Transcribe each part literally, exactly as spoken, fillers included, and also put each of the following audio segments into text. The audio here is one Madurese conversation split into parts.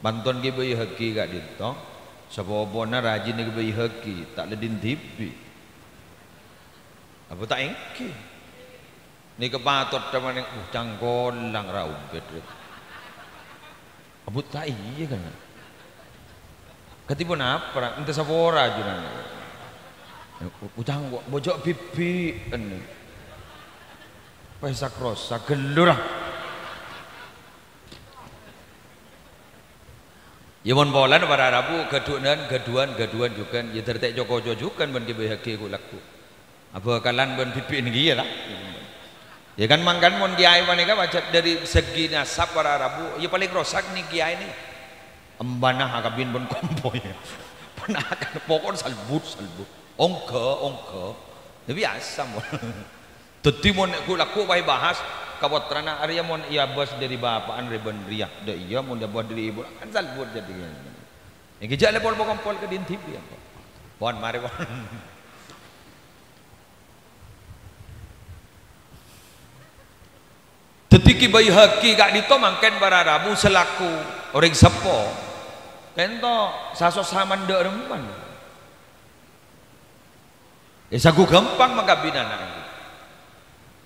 Panton Kè Baihaqi ka'dinto, sapopona rajina Kè Baihaqi, ta' la dhin dhibi'. Apa ta' ènggi? Nèka patot dhâmanèng, uh, cangkolang ra ombèt, rè. Apa ta' iyâ, kan? Kadhi ponapa, ra? Ente sapora, ajunan. Uh, cangko-, bojok bibi'en. Pèsak rosak, ghellu, ra. Yâ, mon polana para rabu, ghâdhuwân, ghâdhuwân, ghâdhuwân jhughân, yâ, dhârtè' co-koco jhughân bân Kè Baihaqi ghu' lagghu'. Abhâkalan bân bibi'en kèya, la. Yâ, kan, mangkana mon kèyaè panèka pajhât dhâri segi nasab para rabu, yâ, palèng rosak nè kèyaè nè. Embhâna akabin bân kompoy. Ponakan, pokok salbut, salbut. Ongghâ, ongghâ. Yâ, biyasa, mon. Dhâddhi mon ghu'-, lagghu' pas èbahas ka pottrana, arèya mon èabâs dhâri bapa'na rè bân rèya, dâ' iyâ mon èabâs dhâri ibu, kan salbut dhâddhi. Ènggi jhâ' lè pol-, pakompol ka dhin dhibi', ya. Pon, marè, pon. Dhâddhi Kè Baihaqi ka'dinto mangkèn para rabu salaku orèng seppo. Kento sasossa mandhâ' remman. È, sagu ghâmpang makabinana.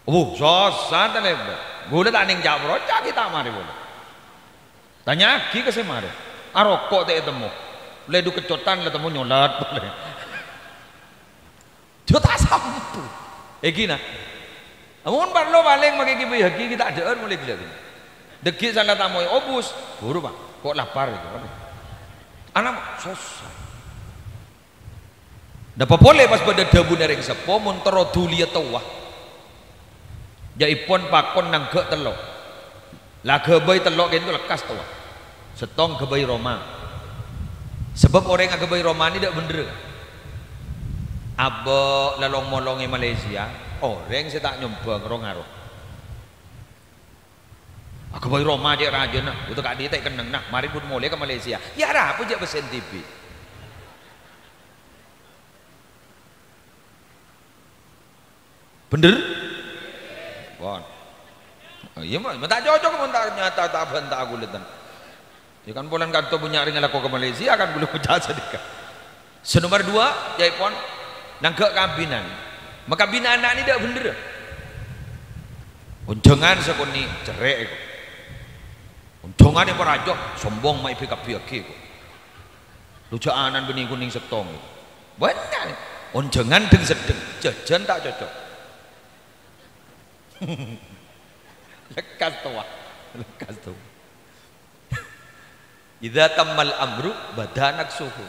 Wuh, sossa talèbât. Ghulâ ta' nèng ca'-proca' ghi' ta' marè polè. Tanya'aghi ka sè marè. Aroko' ta' ètemmo. Lè du keccotan la temmo nyolat polè. Jhâ' ta' sambu. Ènggi, na. Amun parlo palèng makè Kè Baihaqi ghi' ta' dhâ'âr molaè ghellâ'. Dhâggi' sala tamoy obus. Buru, Pa'. Ko' lapar, ghi. Ana, sossa. Napa polè pas bâdâ dhâbuna rèng seppo, mon terro dhuliyâ towa. Jâ'èpon pakon nangghâ' tello'. La aghâbây tello' kento lekkas towa. Sèttong ghâbây roma. Sabâb orèng aghâbây roma nè dâ' bhendherrâ. Abâ' la long-molong è Malaysia, orèng sè ta' nyombhâng ro-ngaro. Aghâbây roma cè' rajâna, bhuto ka'dinto kennengnga, marè bun molè ka Malaysia. Yâ arapa jhâ' pèssèna dhibi'. Bhendher? Pon. Oh, iyâ, ma-, ma' ta' cocok, mon ta' nyata, ta' bânta aku lètan. Yâ kan, polana kanto bânnya' rèng alako ka Malaysia, kan, ghulâ ngoca' sanèka. Sè nomer duwâ', yâ èpon, nangghâ' kabinan. Makabinan nè dâ' bhendherrâ. Onjhângan sakonè' cerrè', èko. Onjhângan è paraja, sombong ma' èbâ-kabbhiyâghi, èko. Lojâ'ânan bânnè konèng sèttong. Bânnya', nè. Onjhângan dheng-seddheng, jhâjhân ta' cocok. Lekkas towa. Lekkas towa. Idza tammal amru bada naqsuhu.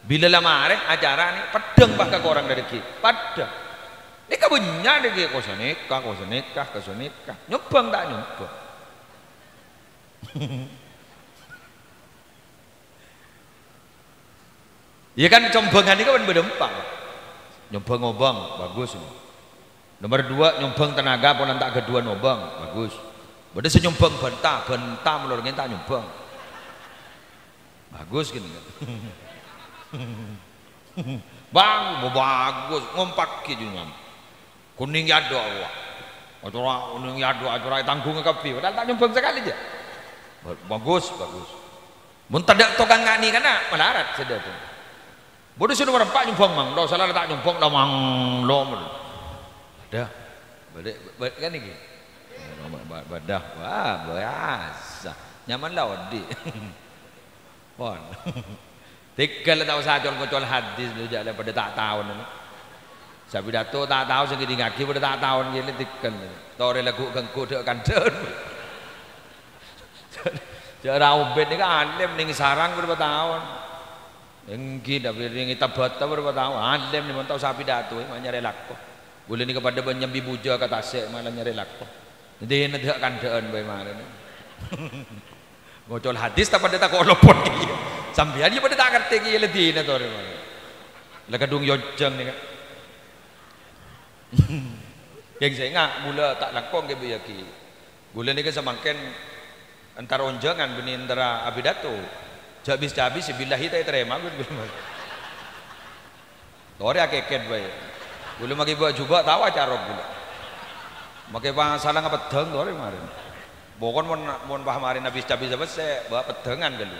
Bilâ la marè acara nè, peddhâng pas ka korang dâri ghi'. Peddhâng. Nèka bânnya' nè ghi', ko sanèka, ko sanèka, ko sanèka. Nyombhâng ta' nyombhâng? Iyâ kan, combhângan nèka kan bâdâ empa', Pak. Nyombhâng obâng, bagus. Nomer duwâ', nyombhâng tenaga polana ta' ghâdhuwân obâng, bagus. Bâdâ sè nyombhâng bânta, bânta malolo ngèn ta' nyombhâng. Bagus kan. Bang, bagus, ngompa'aghi jhughân. Konèng yâ adhu, wah. Acara konèng yâ adhu, acara ètangghung kabbhi. Padahal ta' nyombhâng sakalè, jâ. Ba-, bagus, bagus. Mon tadâ' tokang nganè kana, malarat sè dâteng. Bâdâ sè nomer empa' nyombhâng manglo, sala ta' nyombhâng la manglo. Bâdâ. Bâdâ, bâ-, kan nèka. Ba-, ba-, bâdâ. Wah, biasa. Nyaman la odi'. Pon. Tèghâl ta' osa col-ngocol hadis, lu jâ' la padâ ta' taon. Sè pidato ta' taon, sè ngèdingngaghi padâ ta' taon, ghi' la tèghâl. Torè lagghu' ghângghu dâ'-kandâ'ân. Jâ' ra ombèt nèka alim nèng sarang bârâmpa taon. Ènggi, tapi nèng è Tabata bârâmpa taon. Alim nèng mon ta' osa pidato, ma' nyarè lako. Ghulâ nèka padâ bân nyambi bujâ ka tasè', malah nyarè lako. Dina dâ'-kandâ'ân bhâi marèna. Ngocol hadis ta' padâ ta' kolopon kèya. Sampèyan yâ padâ ta' ngartè kèya, la dina torè marèna. La kadhung yonjhâng nèka. Kèng sènga', ghulâ ta' langkong kè bâyâghi. Ghulâ nèka samangkèn èntar onjhângan bânnè èntara apidato. Jâ' bis-cabis, billahi ta' ètarèma ghulâ. Torè akèkèt bhâi. Ghulâ makè bâ'-jubâ' tao acarok ghulâ. Makè pasalang apeddhâng torè marèna. Pokon mon, mon pas marèna bis-cabis bâ' pèddhângan ghâllu.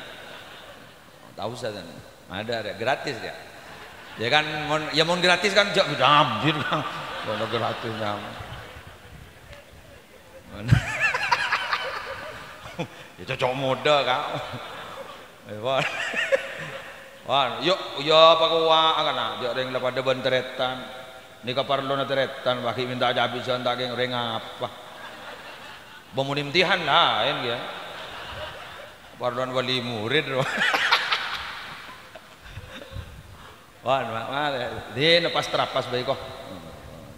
Tao sa, tan. Ada, ada. Gratis dia. Ya kan, mon, ya mon gratis kan jhâ' diambil, kan. Mon gratis, nyam. Mon. Ya cocok modâ, Kak. Ya, pon. Pon, yo, ya apa kowa, kan, ah. Jhâ' rèng la padâ bân tarètan. Nèka parlona tarètan, bâgi mènta cabisân ta' kèng rèng apa? Bân mon imtihan laèn, ya. Parlona wali murid, rowa. Wan, ma-, ma-, dina pas trapas bâi, ko.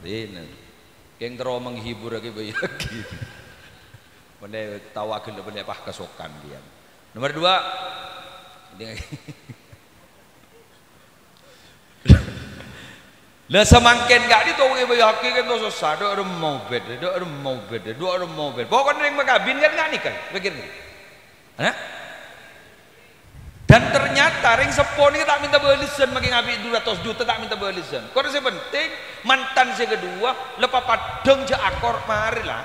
Dina. Kèng terro menghibur lagi, bâi lagi. Bânnè tao agella bânnè pas kasokan, kèya. Nomor dua. La samangkèn ka'dinto èbâjâ'aghi kan to sossa, dâ' remma obâdhâ, dâ' remma obâdhâ, dâ' remma obâdhâ. Pokokna rèng makabin kan nga' nèka, pèkkèr nèka. Hah? Dan ternyata rèng seppo nèka ta' mènta bâlessan, makè ngabi' du ratos juta ta' mènta bâlessan. Kor sè penting, mantan sè kedua, la papaddhâng jhâ' akor, marè la.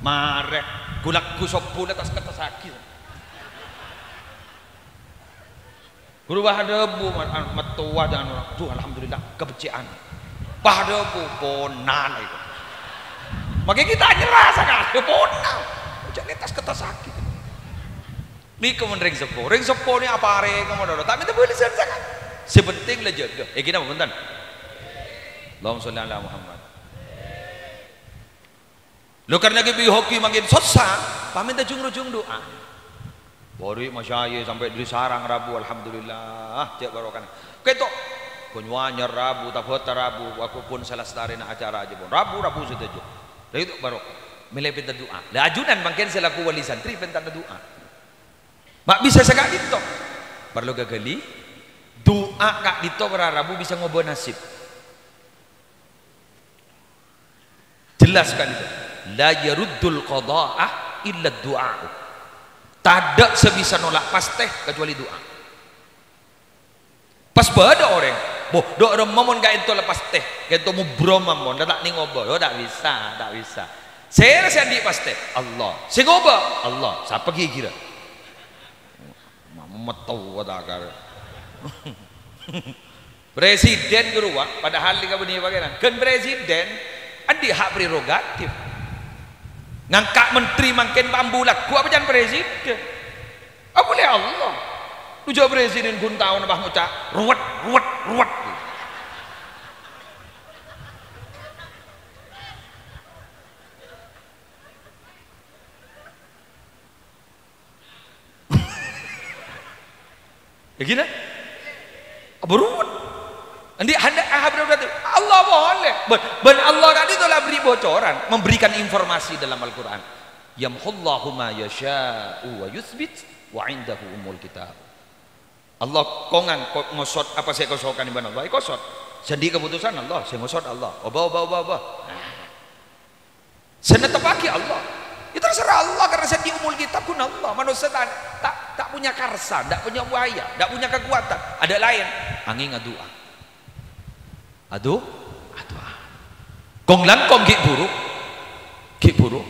Marè, ghu-lagghu sobbhu la tas-kettessaghi. Ghuru pas adhâbu, ma-, an-, mattowa jhân, "Duh, alhamdulillah, kabhecce'an." Pas adhâbu, "Pona la iku." Makè kita nyerah sakalè, "Pona." Jhâ' tas-kettessaghi. Nèka mon rèng seppo. Rèng seppo nè aparèng ka mon dolo. Ta' mènta bâlessan sakalè. Sè penting la jâgâ. Èghi napa, bhunten? Allahumma sholli ala Muhammad. Lo, karna ghi' bi' hobi mangkèn sossa, pamènta jung-rojung du'a. Bâri' masyayikh sampè' dâri Sarang rabu, alhamdulillah, jhâ' barokana. Kèto, Banyuanyar rabu, Tabata rabu, aku pon salastarèna acara jhâ' pon. Rabu-rabu sadhâjâ. Lah itu barokah. Mèlè pènta du'a. Lah ajunan mangkèn selaku wali santri pèntana du'a. Ma' bisa saka'dinto. Parlo ghâghâli, du'a ka'dinto para rabu bisa ngobâ nasib. Jelas kan itu? "La yaruddul qadha'a illa du'a." Tadâ' sè bisa nolak pastè kecuali du'a. Pas bâdâ orèng, "Boh, dâ' remma mon ka'dinto la pastè, ka'dinto mubroma mon, la ta' nèng obâ." Oh, ta' bisa, ta' bisa. Sèra sè andi' pastè? Allah. Sè ngobâ? Allah. Sapa ghi' kèra? Ma-, mattowa ta' kar. Presiden ghâruwa, padahal nèka bânnè pangèran. Ghân presiden, andi' hak prerogatif. Ngangka' menteri mangkèn pa ambu lagghu apa can presiden? Apa lè Allah? Dhu jhâ' presiden ghun taona pas ngoca', "Ruwet, ruwet, ruwet." Èghi nè? Aburuwet. Andi' handa-, ah, aburuwet. Allah boleh. Bân, bân Allah ka'dinto la beri bocoran, memberikan informasi dalam Al-Qur'an. "Yamhullahu ma yasha'u wa yutsbit, wa indahu ummul kitab." Allah kongang ko-, ngosot apa sè èkosokan bân Allah, èkosot. Sè andi' keputusan Allah, sè ngosot Allah. Obâ, obâ, obâ, obâ. Nah. Sè netteppaghi Allah. Ya, terserah Allah, karena sè andi' ummul kitab ghun Allah. Manossa ta', ta', ta' punya karsa, ta' punya upaya, ta' punya kekuatan. Ada lain, angèng adu'a. Adu, adu'a. Kong-langkong ghi' buru. Ghi' buru.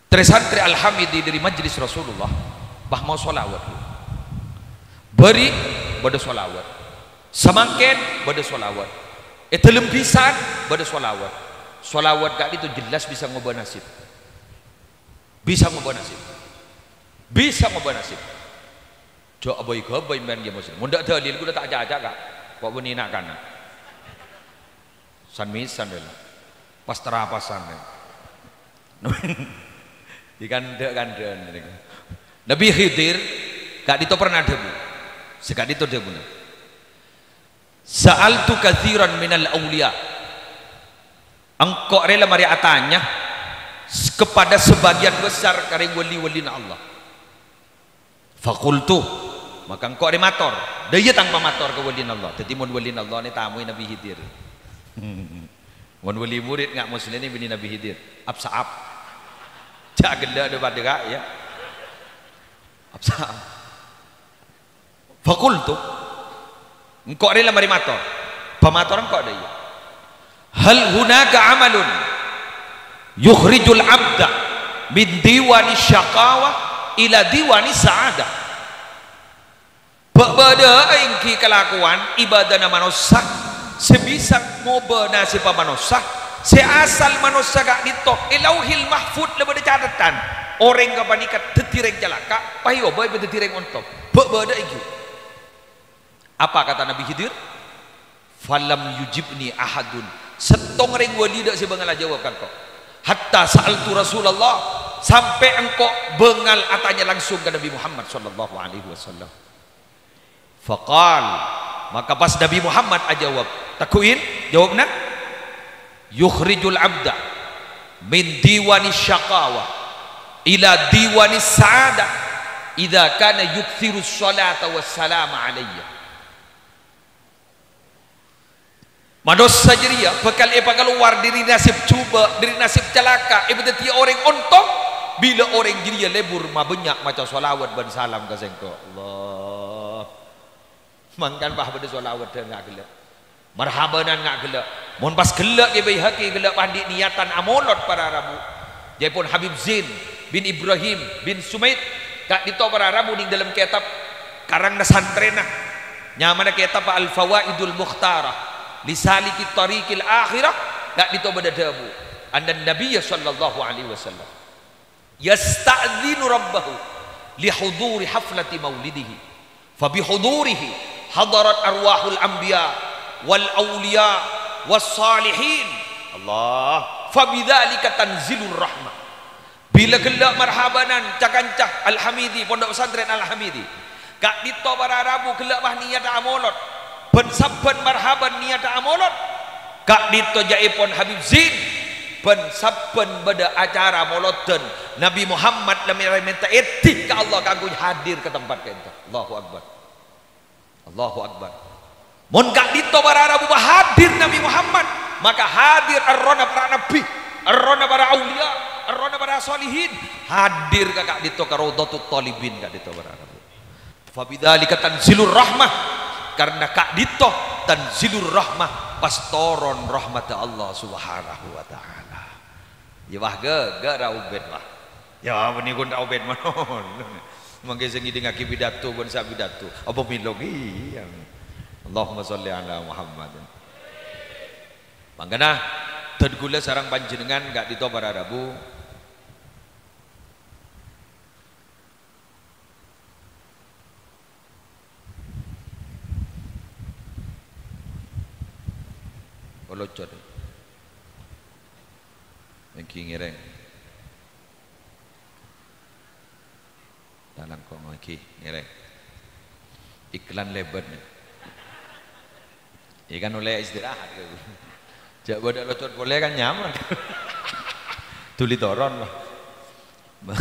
Trè-santrè Al-Hamidi dâri majlis Rasulullah, pas mau sholawat. Bâri' bâdâ sholawat. Samangkèn bâdâ sholawat. È dâlem bhisan bâdâ sholawat. Sholawat ka'dinto jelas bisa ngobâ nasib. Bisa ngobâ nasib. Bisa ngobâ nasib. Jhâ' abâi-ghâbâi mèn, ya, Muslim. Mon dâ' dalil, kaulâ ta' caca, Ka'. Kok bânnè na'-kana'. San-misan, wèla. Pas tarapasan, wèla. Dikandhâ-kandhâ'ân, nèka. Nabi Khidir, ka'dinto pernah dhâbu. Sè ka'dinto dhâbuna, "Sa'altu katsiran minal auliya." Engko' rè la marè atanya s-, kepada sebagian besar ka rèng wali-walina Allah. Faqultu, maka engko' rè mator, dâ' iyâ tang pamator ka walina Allah. Dhâddhi mon walina Allah nè tamoy Nabi Khidir. Mon wali murid nga' Muslim nè bânnè Nabi Khidir. Ap-sa'ap. Jhâ' ghellâ' dâ' padâ, Ka', ya. Ap-sa'ap. Faqultu, engko' rè la marè mator. Pamator engko' dâ' iyâ. "Hal hunaka amalun?" Yukhrijul abda min diwani syaqawa ila diwani sa'adah. Bâ'-bâdâ'â èngghi kalakowan ibadana manossa sè bisa ngobâ nasèbhâ manossa, sè asal manossa ka'dinto è Lauhil Mahfudz la bâdâ catetan, orèng ghâpanèka dhâddhi rèng calaka', pas èobâ èpadhâddhi rèng ontong. Bâ'-bâdâ'â èngghi. Apa kata Nabi Khidir? "Falam yujibni ahadun." Sèttong rèng wali tadâ' sè bângal ajâwâb ka engko'. "Hatta sa'altu Rasulullah," sampè' engko' bângal atanya langsung ka Nabi Muhammad sallallahu alaihi wasallam. Faqal, maka pas Nabi Muhammad ajâwâb, tegghu'in jâwâbbhâ, "Yukhrijul abda min diwani syaqawa ila diwani sa'adah idza kana yuktsirus salata was salama alayya." Manossa jârèya bhâkal èpakalowar dâri nasèb jhubâ', dâri nasèb calaka', èpadhâddhiyâ orèng ontong, bilâ orèng jârèya lebur mabânnya' maca shalawat bân salam ka sèngko'. Allah. Mangkana pas bâdâ shalawat dâ' nga' ghellâ'. Marhabanan nga' ghellâ'. Mon pas ghellâ' Kè Baihaqi ghellâ' pas andi' niyatan amolod para rabu. Jâèpon Habib Zain bin Ibrahim bin Sumaid, ka'dinto para rabu nèng dâlem kètab karangnga santrèna, nyamana kètab Al-Fawaidul Mukhtarah li Saliki Thariqil Akhirah, ka'dinto bâdâ dhâbu, annan Nabiyya sallallahu alaihi wasallam yasta'dzinu rabbahu li huduri haflati maulidihi. Fa bi hudurihi hadarat arwahul anbiya wal auliya was salihin. Allah. Fa bidzalika tanzilur rahmah. Bilâ ghellâ' marhabanan ca-kanca Al-Hamidi, Pondok Pesantren Al-Hamidi, ka'dinto para rabu ghellâ' pas niyata amolod, bân sabbhân marhaban niyata amolod, ka'dinto jâèpon Habib Zain, bân sabbhân bâdâ acara molodhân Nabi Muhammad la mè-, mènta èdhi ka Allah kaangghuy hadir ka tempat ka'dinto. Allahu Akbar. Allahu Akbar. Mon ka'dinto para rabu pas hadir Nabi Muhammad, maka hadir errohna para nabbhi, errohna para auliya, errohna para solihin, hadir ka ka'dinto ka Raudhatut Thalibin ka'dinto para rabu. Fa bidzalika tanzilur rahmah, karna ka'dinto tanzilur rahmah, pas toron rahmatta Allah Subhanahu wa Ta'ala. Iyâ, wah, ghâ-, ghâra ubed, wah. Iyâ, bânnè ghun ra ubed mawon. Mangkè sè ngèdingngaghi pidato bân sè apidato. Apa mèlo kèya? Allahumma shalli ala Muhammad. Mangkana, dân kaulâ sareng panjhennengngan ka'dinto para rabu. Olocot. Èngghi ngèrèng. Talangkong èngghi ngèrèng. Iklan lèbât. Iyâ kan ollè istirahat. Jhâ' bâdâ locot polè kan nyaman. Dhuli toron, Pak.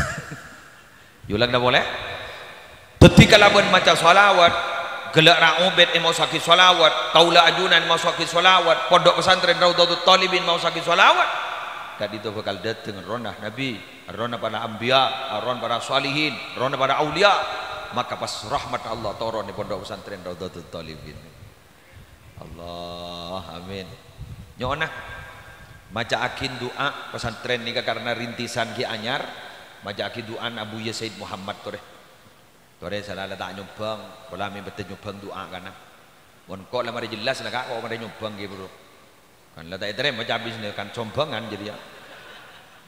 Èolangana polè. Dhâddhi kalabân maca shalawat, ghellâ' ra ubed èmaossaghi shalawat, kaulâ ajunan èmaossaghi shalawat, Pondok Pesantren Raudhatut Thalibin maossaghi shalawat. Ka'dinto bhâkal dâteng errohna Nabi, errohna para anbiya, errohna para sholihin, errohna para auliya. Maka pas rahmat Allah toron è Pondok Pesantren Raudhatut Thalibin. Allah, amin. Nyo'ona, maca'aghi du'a pesantren nèka karna rintisan ghi' anyar, maca'aghi du'ana Abuya Said Muhammad, torè. Torè, sala la ta' nyombhâng, pola mè' bhâdhân nyombhâng du'a kana. Mon ko' la marè jelas la, Ka', ko' marè nyombhâng ghi', Bro. Kan la ta' ètarèma cabis nè, kan sombhângan jârèya.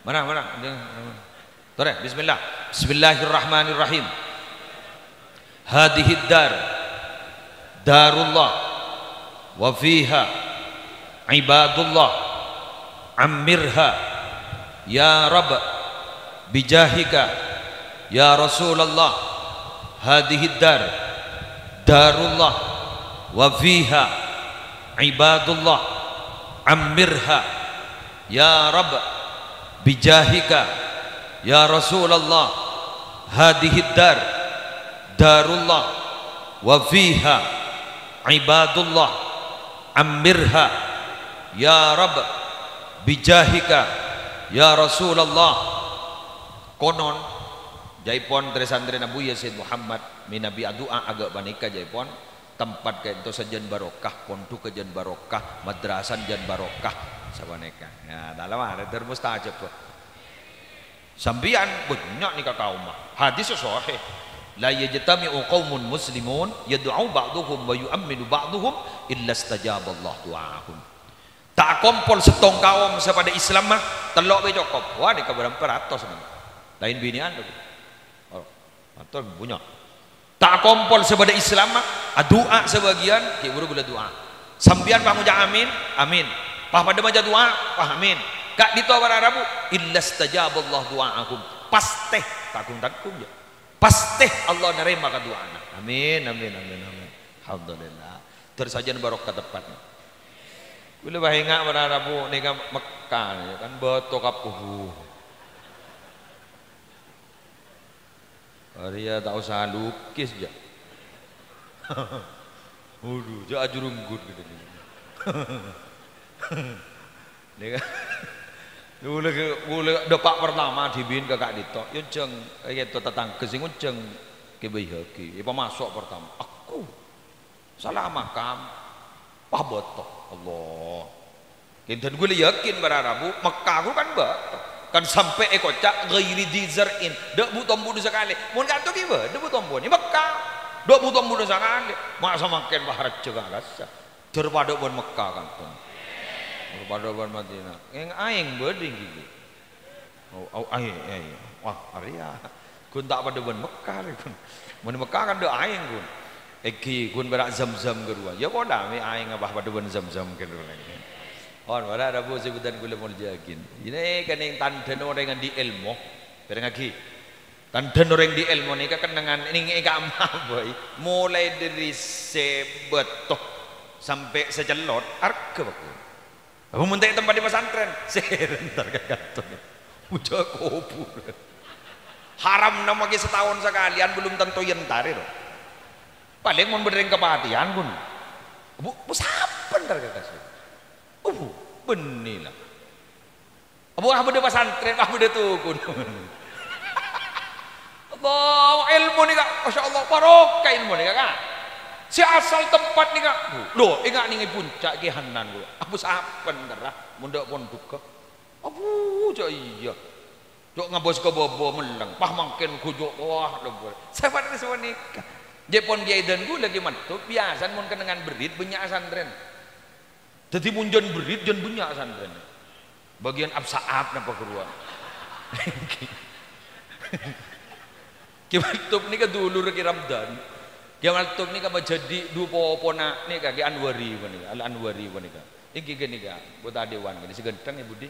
Mara, mara. Torè, bismillah. Bismillahirrahmanirrahim. Hadhihid dar darullah wa fiha ibadullah, ammirha ya Rabb bijahika ya Rasulullah. Hadhihid dar darullah wa fiha ibadullah, ammirha ya Rabb bijahika ya Rasulullah. Hadhihid dar darullah wa fiha ibadullah, ammirha ya Rabb bijahika ya Rasulullah. Konon, jâèpon trè-santrèna Buya Said Muhammad mènabi adu'a aghâ' panèka jâèpon, tempat ka'dinto sajân barokah, pondhukka jân barokah, madrasana jân barokah. Sapanèka. Ya, ta' la marè, dhâr mustajab, kok. Sampèyan bânnya' nèka kaomma. Hadis sahih. "La yajtami'u qaumun muslimun yad'u ba'dhuhum wa yu'amminu ba'dhuhum illa istajaballahu du'aahum." Ta' akompol sèttong kaom sè padâ Islamma, tello' bhâi cokop. Wah, nèka bârâmpa ratos nèka. Laèn binèyan, lho. Oh, mator bânnya'. Ta' akompol sè padâ Islamma, adu'a sabâgiyân, ghi' bhuru ghulâ du'a. Sampèyan pas ngoca' amin, amin. Pas padâ maca du'a, pas amin. Ka'dinto para rabu, "Illa istajaballahu du'aahum." Pastè, ta' ghun-tangghung, jâ. Pastè Allah narèma ka du'ana. Amin, amin, amin, amin. Alhamdulillah. Dhâr sajân barokah teppa'na. Ghulâ bâ' enga' para rabu nèka Mekkah, ya kan, bâto kabbhi. Arèya ta' osa lukis, jâ. Waduh, jâ' ajurunggut gitu. Nèka. Ghulâ, ghulâ dâpa' pertama dhibi'in ka ka'dinto. Yo, jâng, ka'dinto tatangghâ sè ngonjhâng Kè Baihaqi. Èpamaso' pertama. Aku. Salah makam. Wah, bâto. Allah. Kènton ghulâ yakin para rabu, Mekkah ghuru kan bâto. Kan sampè' èkoca' ghairi dzi zar'in. Dâ' bu-tombuna sakalè. Mon kanto ghibâ, dâ' bu-tombuna. Mekkah. Dâ' bu-tombuna sakalè. Ma' samangkèn wah rajâ ka kassa'. Dhâr padâ bân Mekkah kanto. Dhâr padâ bân Madinah. Èng aèng bâdâ ènggi. Oh, oh, aèng, aèng. Wah, arèya. Ghun ta' padâ bân Mekkah, rè, ghun. Mon Mekkah kan dâ' aèng, ghun. Ènggi, ghun pèra' Zam-Zam ghâruwa. Ya, kodâ mè' aèng apa padâ bân Zam-Zam ghâruwa. On, para rabu sè bhâdhân ghulâ molja'aghi. Ini kennèng tandhâna orèng andi' èlmo. Pèrengngaghi. Tandhâna orèng andi' èlmo nèka kennengngan nèng è kamma bhâi. Molaè dâri sè bâto sampè' sè cellot, arghâ, Pak. Apa mon ta' è tempat è pasantrèn? Sèrèn entar ka kanto. Bujâ kobhurân. Haram namaghi sataon sakalèyan, belum tentu entar, ro. Palèng mon bâdâ rèng kapatèyan, pon. Bu, bu sampè' entar ka kassa'. Oh, bu, bânnè la. Apa, ah, bâdâ pasantrèn, ah, bâdâ tokona. Allah, èlmo nèka, Masya Allah, barokah èlmo nèka, Ka'. Sè asal tempat nèka. Lho, enga' nèng è Puncak Kè Hanan, Bu. Apa sampè' entar, mon dâ' pondhugghâ. Abu, jâ' iyâ. Jâ' ngabâs ka bâbâ mellèng, pas mangkèn ghujhu', wah, lho, Bu. Sapanèka, sapanèka. Jâ' pon Kèyaè dân ghulâ ghi' manto, biyasana mon kennengngan berrit, bânnya' santrèn. Dhâddhi, mon jân berrit, jân bânnya' santrèn. Bâgiyân ap-sa'ap napa ghâruwa. Kè Maktub nèka dulur Kè Ramdan. Kè Maktub nèka majhâdhi' dhu popona nèka Kè Anwari panèka, Al-Anwari panèka. Ènggi ghânèka, anggota dewan ghânèka, sè ghântheng, yâ, Budi.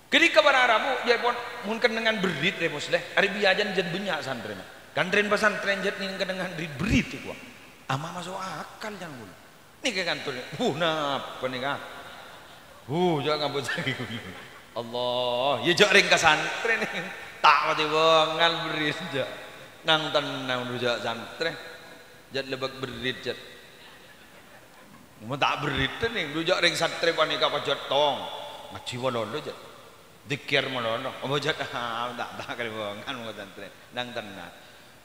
Ghânèka para rabu, jâ' pon, mon kennengngan berrit, rè Musleh, arè biyasana jân bânnya' santrèna. Kan rèn pasantrèn jâ' nèng kennengngan ri-, berrit, èkowa. Ama' maso' akal, can ghulâ. Nèka kanto, bu, napa nèka? Bu, jâ' ngabâs lagi ghulâ. Allah, yâ jâ' rèng ka santrèn, ta' patè bângal berrit, jâ'. Nang tennang, bu, jâ' santrèn. Jâ' lebâk berrit, jâ'. Mon ta' berrit, nèng, bu, jâ' rèng santrèn panèka pajhât tong. Ngajhi malolo, jâ'. Dzikir malolo. Apa jâ', ah, ta', ta' kalèbungan mon santrèn. Nang tennang.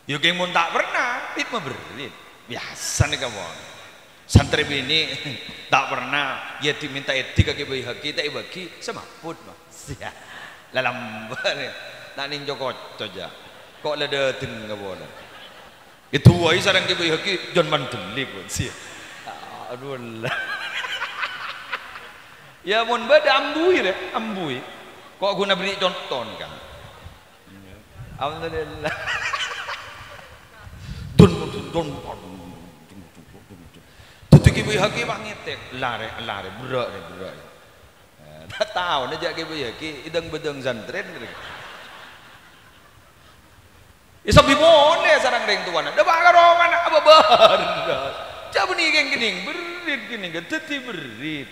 Yâ, kèng mon ta' perna, rit maberrit. Biyasana kabân. Santrè binè' ta' perna, yâ, dimènta èdhi ka Kè Baihaqi, ta' èbâghi, sè mapot, Bang. Sia. Lalambâ', rè. Ta' nèng co-koco, jâ'. Ko' la dâteng kabân. Èdu'aè sareng Kè Baihaqi, jân mandhâli, Bu. Sia. Aduh, Allah. Yâ, mon bâdâ, ambuwi, rè, ambuwi. Ko' ghun aberri' conto, kan. Alhamdulillah. Dun, dun, dun, dun. Dhâddhi Kè Baihaqi pas ngètèk, larè, larè, berrâ', rè, berrâ'. Eh, ta' tao, nèka jâ' Kè Baihaqi, èdâng-bâdâng santrèn. Èsabbi molè sareng rèng towana. Dâpa' ka rongana, abâ' bârâs. Jâ' bânnè kèng kennèng, berrit kennèng, dhâddhi berrit.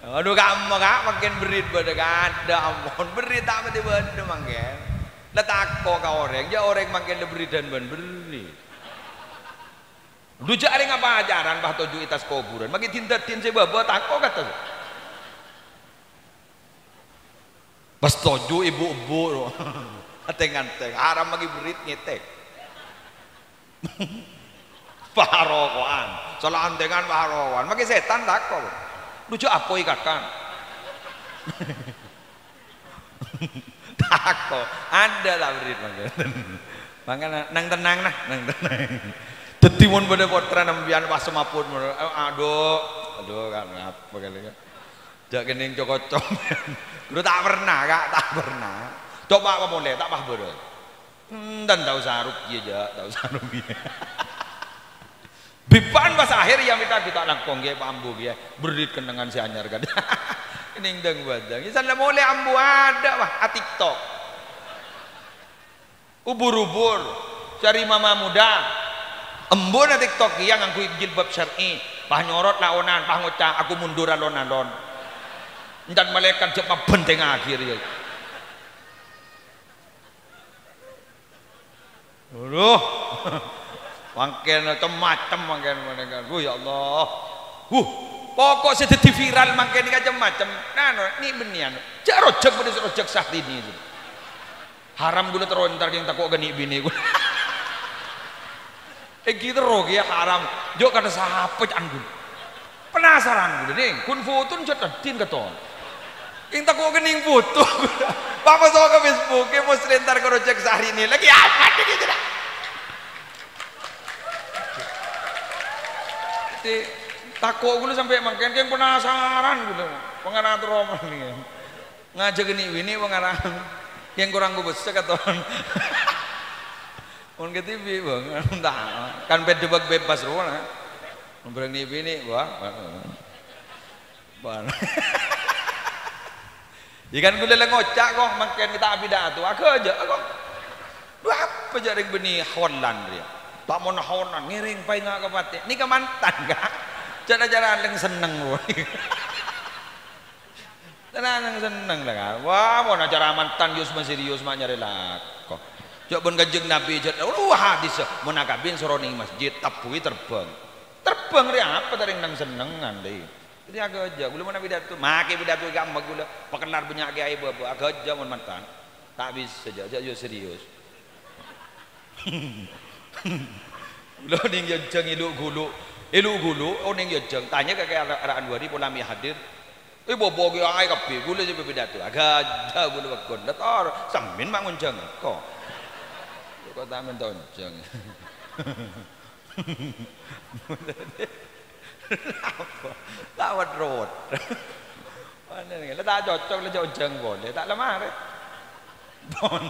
Aduh, kamma, Ka', mangkèn berrit bâdâ, Ka'. Adâ, ampon, berrit ta' patè bâdâ mangkèn. La tako' ka orèng, jâ' orèng mangkèn la berriddhân bân berrit. Dhu jâ' arè ngapa ajaran pas toju' è attas kobhurân, mangkèn din-dhâddhiyân sè bâbâ tako' kata. Pas toju' èbu'-èbu', atèng-atèng, haram maghi berrit ngètèk. Paroko'an, salantengan paroko'an. Make setan tako'. Lu jhâ' apoy kakan. Tako'. Adâ' ta' berrit mangkèn. Mangkana nang tennang, nah, nang tennang. Dhâddhi mon bâdâ pottrana sampèyan pas semaput, adhu, adhu, kan apa kali ya. Jhâ' kenning co-koco. Lu ta' pernah, Ka', ta' pernah. Coba' pamolè, ta' pas bârâs. Enten, ta' osa rugi jhâ', ta' osa rugi. Bipan pas akhir ya mita kita langkong ghi, Pa' Ambu ghi. Berrit kennengngan sè anyar kan. Kenning dâng-bâdâng. Iyâ, san la molè Ambu adâ', wah, a-TikTok. Ubur-ubur, cari mama muda. Embuna TikTok iyâ ngangghuy jilbab syar'i, pas nyorot laonan, pas ngoca', "Aku mundur alon-alon." Encan malaèkat jhâ' mabhentengngaghi rèya. Aduh. Mangkèn cem-macem mangkèn, mangkèn. Duh, ya Allah. Huh, pokok sè dhâddhi viral mangkèn nèka cem-macem. Nah, no, ni bânnè anu. Jhâ' rojhâk bâdâ sè rojhâk Syahrini itu. Haram ghulâ terro entar kèng tako' ghâni' binè ghulâ. Èngghi terro kèya haram. Jhâ' kadhâ' sapa can ghulâ. Penasaran ghulâ, nèng. Ghun foto jhât adin katon. Kèng tako' ghâni' foto. Pas maso' ka Facebook, kèng mos entar ka rojhâk Syahrini. Lagi apa nèka, jhâ'? Ti-, tako' ghulâ sampè' mangkèn, kèng penasaran ghulâ. Pangara terro mangkèn. Ngajhâk ghâni' binè pangara. Kèng korang kobâsa katon. Mon ka TV, Bang, entah. Kan pèdhâ bak bebas rowa, nah. Mon bârâng ni' binè', wah. Bân. Iyâ kan ghulâ la ngoca' kok, mangkèn ta' apidato, aghâjâ' kok. Lu apa jhâ' rèng bânnè Holland rèya? Ta' mon Holland, ngèrèng paènga' ka patè. Nèka mantan, Ka'. Jhâ' acara lèng senneng, rowa. Tenang, senneng la, Ka'. Wah, mon acara mantan, yus, maserius, ma' nyarè lako. Jhâ' bân Kanjeng Nabi, jhât, "Wah, hadis, mon akabin soro nèng masjid, tabbhuwi terbang." Terbang rè apa, ta' rèng nang sennengngan, lè. Dhâddhi aghâjâ', ghulâ mon apidato, makè pidato ka' emma ghulâ, pakellar bânnya' kèyaè bâbâ, aghâjâ' mon mantan. Ta' bisa, jhâ', jhâ', yus, serius. Lo nèng yâ jhâng èlu'-ghulu', èlu'-ghulu', oh, nèng yâ jhâng, tanya ka, ka Ra-, Ra Anwari, pola mè' hadir. Eh, bobo kèyaè kabbhi, ghulâ sè pidato. Aghâjâ' ghulâ pagghun. La tor, sampèyan ma' ngonjhâng engko'. Kok ta' mènta onjhâng. Apa? Ta' wet-rowet. Mana nèka? La ta' cocok, la jhâ' onjhâng polè. Ta' la marè. Pon.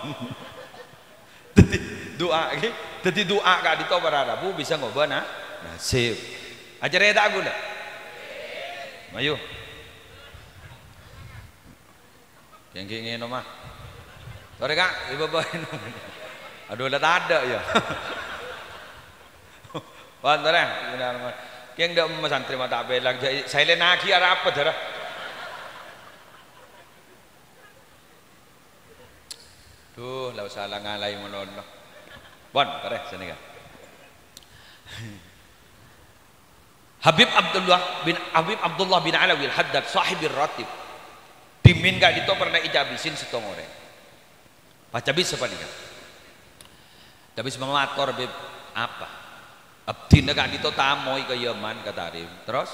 Dhâddhi du'a, ghi. Dhâddhi du'a ka'dinto para rabu bisa ngobâ na-, nasib. Acarèta ghulâ. Mayu. Kèng ghi' ngènom, ah. Torè, Ka', è bâbâ ngènom. Adhu, la tadâ', yâ. Pon, torè. Kèng dâ' emma santrè ma' ta' pèlang, jhâ' saèlènaghi arapa, dârâ. Duh, la osa la ngalaè malolo. Pon, torè, sanèka. Habib Abdullah bin, Habib Abdullah bin Alawi Al-Haddad, sahibir ratib. Dhimèn ka'dinto pernah ècabisin sèttong orèng. Pas cabis sapanèka. Cabis mamator, "Bib, apa? Abdhina ka'dinto tamoy ka Yaman, ka Tarim. Terros,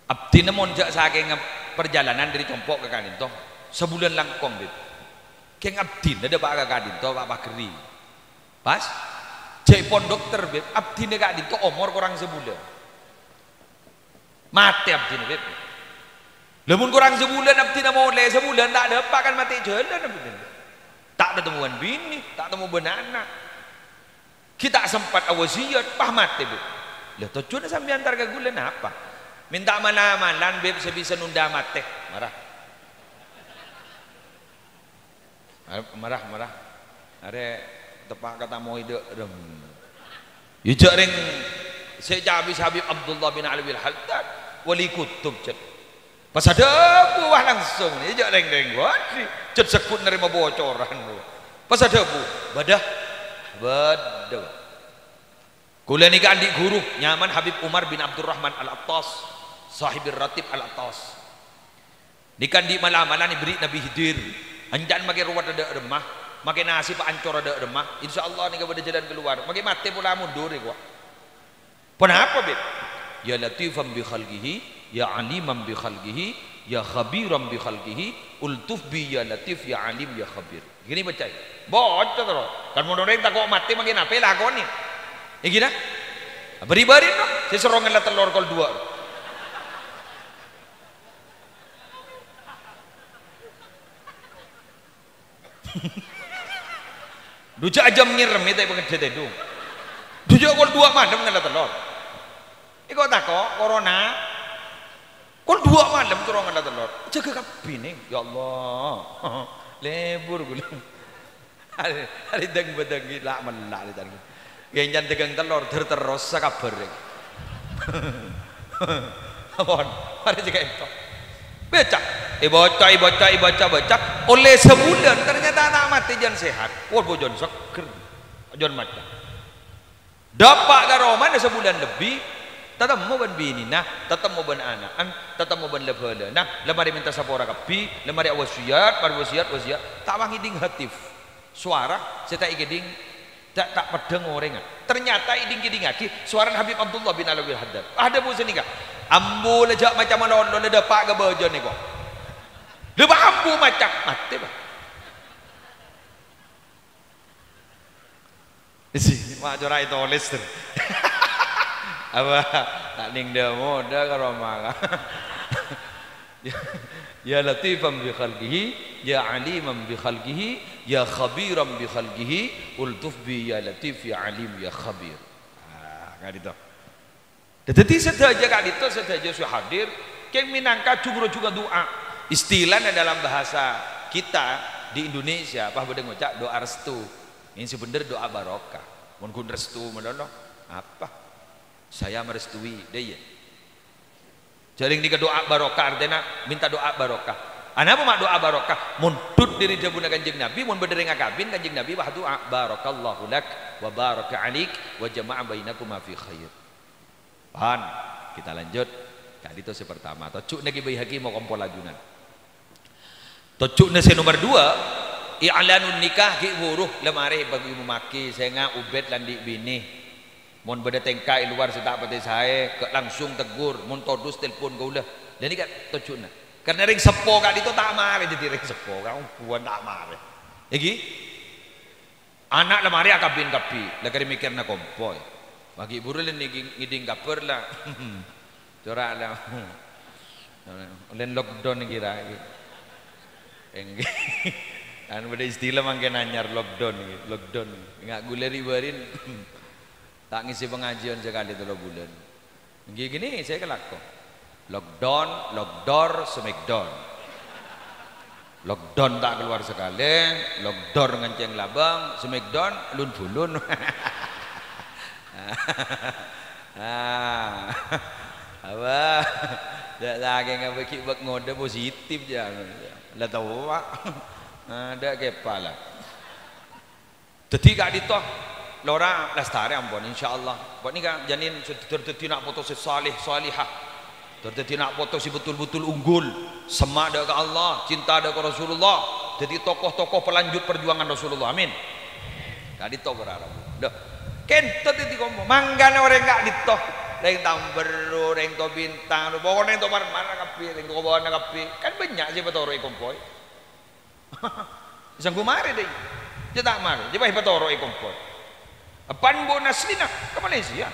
abdhina mon jhâ' sakènga parjhâlânan dâri compo' ka ka'dinto, sabulân langkong, Bib. Kèng abdhina dâpa' ka ka'dinto, pa', paghâri." Pas, jhâ' èpon dokter, Bib, abdhina ka'dinto omor korang sabulân. Matè abdhina, Bib. Lah, mon korang sabulân abdhina molè, sabulân ta' dâpa' kan matè jhâlân abdhina. Ta' tatemmowan binè, ta' temmo bân ana'. Ghi' ta' sempat awasiyat, pas matè, Bib. Lah, tojjhuna sampèyan entar ka ghulâ napa? Mènta mal-amalan, Bib, sè bisa nonḍâ matè. Mara. Ar-, mara, mara. Arè teppa' katamoy dâ' remma. Yâ jhâ' rèng sè ècabis Habib Abdullah bin Alawi Al-Haddad, wali kutub, jhât. Pas adhâbu, wah, langsung. Yâ jhâ' rèng-rèng, wadhi, jhât segghut narèma bocoran. Pas adhâbu, "Bâdâ, bâdâ." Kaulâ nèka anḍi' ghuru, nyamana Habib Umar bin Abdurrahman Al-Attas, sahibir ratib Al-Attas. Nèka anḍi' mal-amalan èberri' Nabbhi Khidir. Enca'na makè rowet adâ' remma, makè nasèbhâ ancor adâ' remma. Insyaallah nèka bâdâ jhâlân kalowar. Makè matè pola monḍhur, èkowa. Ponapa, Bib? "Ya latifan bi khalqihi, ya aliman bi khalqihi, ya khabiran bi khalqihi, ultuf bi ya latif, ya alim, ya khabir." Gini bacae. Baca terus. Kan mon orèng tako' matè mangkèn apa lakoni? Èngghi, nah? Bari-bari, no? Sè soro ngella tellor kol dua. Dujâ' ajâm ngèrèmè ta' pangèddhâ tèdung. Dujâ' kol dua malem ngella tellor. Èko tako', corona. Kol dua malem terro ngella tellor. Jâgâ kabbhi, Nèng. Ya Allah. Lebur ghulâ. Arè, arè dâng-bâdâng ghi' la'-mella' arè dâng. Ghi' èncan dâgâng tellor, ter-, terros sakabâr. Pon, arè jâgâ ènto. Baca, èbaca, èbaca, èbaca, baca. Ollè sabulân, ternyata ta' matè jân sehat. Wah, bâjân seggher. Jân maca. Dâpa' ka romana sabulân lebbi, tatemmo bân binèna, tatemmo bân ana'na, tatemmo bân la-bhâlâna, la marè mènta sapora kabbhi, la marè awasiyat, marè wasiyat, wasiyat, ta' wangèding hatif. Sowara sè ta' èkèding, ta', ta' peddhâng orèngnga. Ternyata èding-kèdingngaghi sowarana Habib Abdullah bin Alawiyil Haddad. Adhâbu sanèka, "Ambu la jâ' maca malolo, la dâpa' ka bâjâna kok." La ambu maca, matè, Pak. Isi, ma' cora' ètolès, ter. Apa? Ta' nèng dâ-modâ ka roma, ka. Ya, ya latifan bi khalqihi, ya aliman bi khalqihi, ya khabiran bi khalqihi, ultuf bi ya latif, ya alim, ya khabir. Ah, ka'dinto. Dhâddhi sadhâjâ ka'dinto, sadhâjâ sè hadir, kèng mènangka jhung-rojhungnga du'a. Istilahnya dalam bahasa kita di Indonesia, pas bâdâ ngoca' doa restu. Ini sebener doa barokah. Mon ghun restu malolo, apa? Saya merestui, dâ' iyâ. Jhâ' rèng nèka doa barokah, artèna minta doa barokah. Anapa ma' doa barokah? Mondhut dâri dhâbuna Kanjeng Nabi, mon bâdâ rèng akabin, Kanjeng Nabi pas du'a, "Barakallahu lak wa baraka alaik wa jama'a bainakuma fi khair." Pan, kita lanjut. Ka'dinto sè pertama. Tojjhuna Ki Baihaqi makompo lajunan. Tojjhuna sè nomer dua, i'lanun nikah ghi' buru, la marè bâgi umummaghi, sènga' Ubed la andi' binè. Mon bâdâ tèngka è lowar sè ta' patè saè, ghi' langsung teggur, mon todus telpon kaulâ. La nèka tojjhuna. Karna rèng seppo ka'dinto ta' marè dhâddhi rèng seppo, kaongghuwân ta' marè. Èngghi? Ana' la marè akabin kabbhi, la karè mèkkèrana kompoy. Bâgi buru la nèng-, ngèding kabhâr la. Cora' la. Ollèna lockdown kèra. Èngghi. Kan bâdâ istilah mangkèn anyar lockdown, lockdown. Nga' ghulâ ri-bârin. Ta' ngèsè pangajiyân sakalè tello bulân. Èngghi ghini sè èkalako. Lockdown, lockdoor, smackdown. Lockdown ta' kalowar sakalè, lockdoor ngèncèng labâng, smackdown lun-bulun. Ah. Apa? Jhâ' sakèng apa ghi' bâk ngodâ positif jhâ'. La towa. Adâ' kèpa la. Dhâddhi ka'dinto lora lastarè ampon, insyaallah. Kok nèka janin sè dhâddhi na' poto sè saleh, salehah. Dhâddhi na' poto sè betul-betul unggul, semma' dâ' ka Allah, cinta dâ' ka Rasulullah. Dhâddhi tokoh-tokoh pelanjut perjuangan Rasulullah. Amin. Ka'dinto berharap. Loh, kento dhâddhi kompo. Mangkana orèng ka'dinto. Rèng Tamberru, rèng To Bintang, pokokna rèng To Marmara kabbhi, rèng To Kobâna kabbhi. Kan bânnya' sè èpatoro'è kompoy. Sanggu marè dâi. Jhâ' ta' marè, jhâ' pas èpatoro'è kompoy. Pan bân asllina ka Malaysia.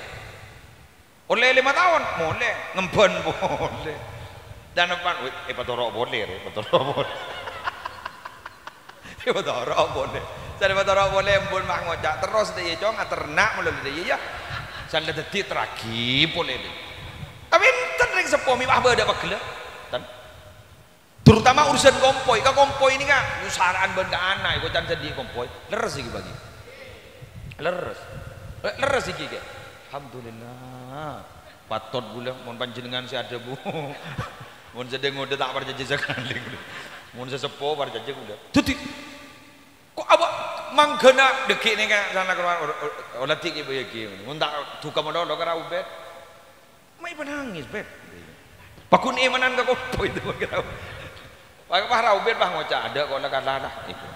Ollè lèma taon, molè, ngembhân polè. Dan pan, wè, èpatoro' polè, rè, èpatoro' polè. Èpatoro' polè. San èpatoro' polè, embun ma' ngoca'. Terros dâi, Cong, aterna' malolo dâi, ya. San la dhâddhi tragi polè, dâi. Tapè enten rèng seppo mè' pas bâdâ pegghellâ. Ten. Terutama urusan kompoy, ka kompoy nèka, nyo'on sara'an bân ka ana', èkocan sè andi' kompoy. Lerres iki, Pak. Lerres. Eh, lerres iki, Kè. Alhamdulillah. Patot ghulâ, mon panjhennengngan sè adhâbu. Mon sè dâ' ngodâ ta' parcajâ sakalè ghulâ. Mon sè seppo parcajâ ghulâ. Dhâddhi, kok apa mangghâna dhâggi' nèka sana kalowar, or-, or-, ola dhâggi' bâyâghi. Mon ta' duka malolo ka Ra Ubed. Ma' èpanangès, Beb. Paghun èmanan ka kompoy itu, kira. Wah, wah, Ra Ubed, wah, ngoca', "Adâ' kok la kala, lah." Itu.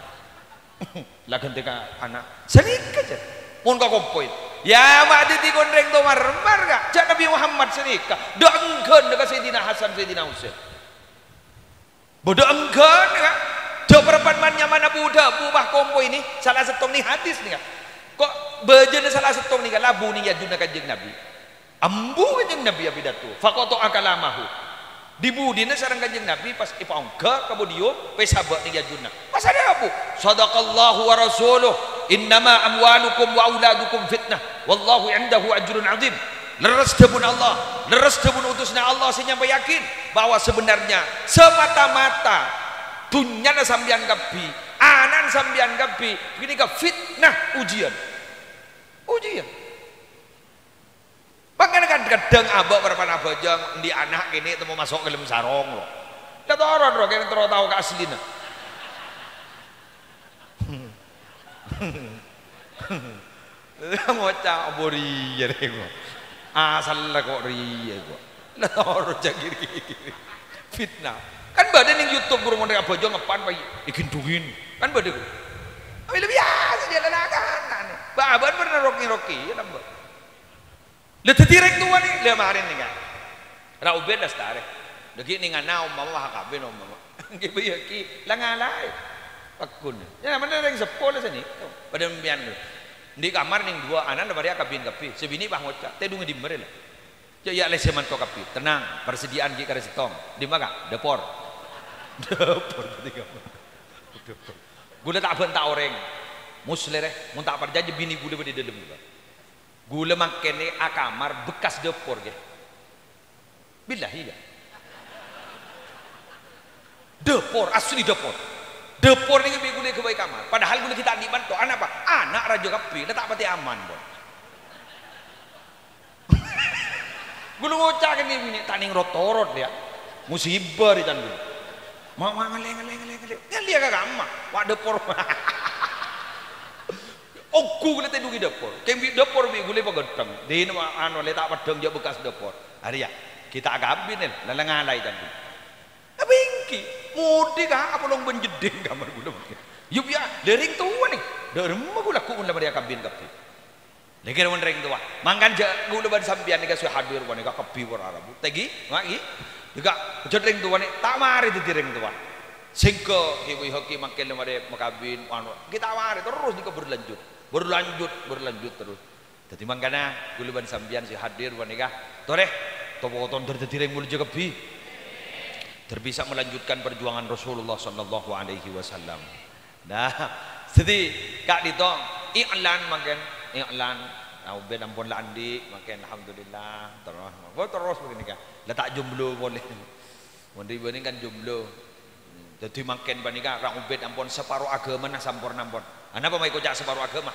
La ghântè ka ana'. Sanèka, jâ. Mon ka kompoy. Ya, ma' dhâddhi kon rèng towa mar-mar, Ka'. Jhâ' Nabbhi Muhammad sanèka. Dâ' engghâna ka Sayyidina Hasan, Sayyidina Husain. Bâdâ engghâna, Ka'. Jhâ' parappa'na man-nyaman bu-dhâbu, bâh kompoy nè, sala sèttong nè hadis nè, Ka'. Ko' bâjâna sala sèttong nè, Ka', labu nè è ajunna Kanjeng Nabbhi. Ambu Kanjeng Nabbhi apidato. Faqata'a kalamahu. Di-budina sareng Kanjeng Nabbhi pas èpaongghâ ka podium, pas sabâ' nè è ajunna. Pas adhâbu, "Shadaqallahu wa rasuluh, innama amwalukum wa auladukum fitnah, wallahu indahu ajrun azim." Lerres dhâbuna Allah, lerres dhâbuna utusanna Allah sè nyampayaghi bahwa sebenarnya semata-mata dhunnyana sampèyan kabbhi, ana'na sampèyan kabbhi, ghânèka fitnah, ujian. Ujian. Mangkana kan kadhâng abâ' parappa'na abhâjâng, andi' ana' kènè' temmo maso' ka dâlem sarong, lo. La toron, ro, kènè' terro tao kaaslina. Ngoca', "Apa rèya, rè, ko'? Asalla ko' rèya, ko'?" La toron jâ' ghir-ghir. Fitnah. Kan bâdâ nèng YouTube, ghuru mon rè abhâjâng eppa'na, Pak, èghindhungin. Kan bâdâ, ko'. Apa lebbi biyasa jâ' la-, la-, kana'na. Bâ-, bâ'na pernah roki-roki, ya, nambâ. La dhâddhi rèng towa nè, la marèna nèka. Ra ubed lastarè. Dhâggi' nèng ana' ompama wah kabin ompama. Ghi' bâyâ ghi' la ngalaè. Paggun. Ya, mending rèng seppo la sanèka. Padâ sampèyan lho. Andi' kamar nèng duwâ', ana'na marèya kabin kabbhi. Sè binè' bâ ngoca', "Tèdungnga dimma rè la?" "Jâ' iyâ lè sè manto kabbhi." "Tenang, persediaan ghi' karè sèttong." "Dimma, Ka'?" "Dâpor." Dâpor, dhâddhi kamar. Dâpor. Ghulâ ta' bânta orèng. Muslèh rè, mon ta' parcajâ binè ghulâ bâdâ è dâlem ghulâ. Ghulâ mangkèn è akamar bekkas dâpor, ghi. Billahi, ghi. Dâpor, asli dâpor. Dâpor nèka bi' ghulâ èghâbây kamar. Padahal ghulâ ghi' ta' andi' manto. Anapa? Ana' rajâ kabbhi, la ta' patè aman, Bos. Ghulâ ngoca' kènè' binè', ta' nèng rot-torot, ya. Musibah rè can ghulâ. Ma', ma', ngallè, ngallè, ngallè, ngallè. Ngallèya ka kamma. Wa' dâpor. Ongghu ghulâ tèdungi dâpor. Kèng bi' dâpor bi' ghulâ paghânteng. Dinah ma-, anu, lè ta' peddhâng jâ' bekkas dâpor. Arèya, ghi' ta' akabin, èl. La, la ngalaè can ghulâ. Apa ènggi? Modhi, Ka', apolong bân jeddhing kamar ghulâ. Yâ, yâ, lè rèng towa nè. Dâ' remma ghulâ ghu' mon la marèya kabin kabbhi. Lèghâr mon rèng towa. Mangkana jâ' ghulâ bân sampèyan nèka sè hadir panèka kabbhi para rabu. Tèghi, ma' ghi. Nèka, jâ' rèng towa nè, ta' marè dhâddhi rèng towa. Sèngghâ, ghi, wi, hoki mangkèn la marè makabin, anu, ghi' ta' marè, terros nèka berlanjut. Berlanjut, berlanjut terros. Dhâddhi mangkana, ghulâ bân sampèyan sè hadir panèka, torè, to-, poton dhâr dhâddhi rèng moljâ kabbhi. Dhâr bisa melanjutkan perjuangan Rasulullah sallallahu alaihi wasallam. Nah, dhâddhi ka'dinto i'lan mangkèn, i'lan. Nah, ubed ampon la andi', mangkèn alhamdulillah. Terros, terros panèka. La ta' jomblo polè. Mon rè bânnè kan jomblo. Dhâddhi mangkèn panèka rang ubed ampon saparo aghâmana samporna ampon. Anapa ma' èkoca' saparo aghâma?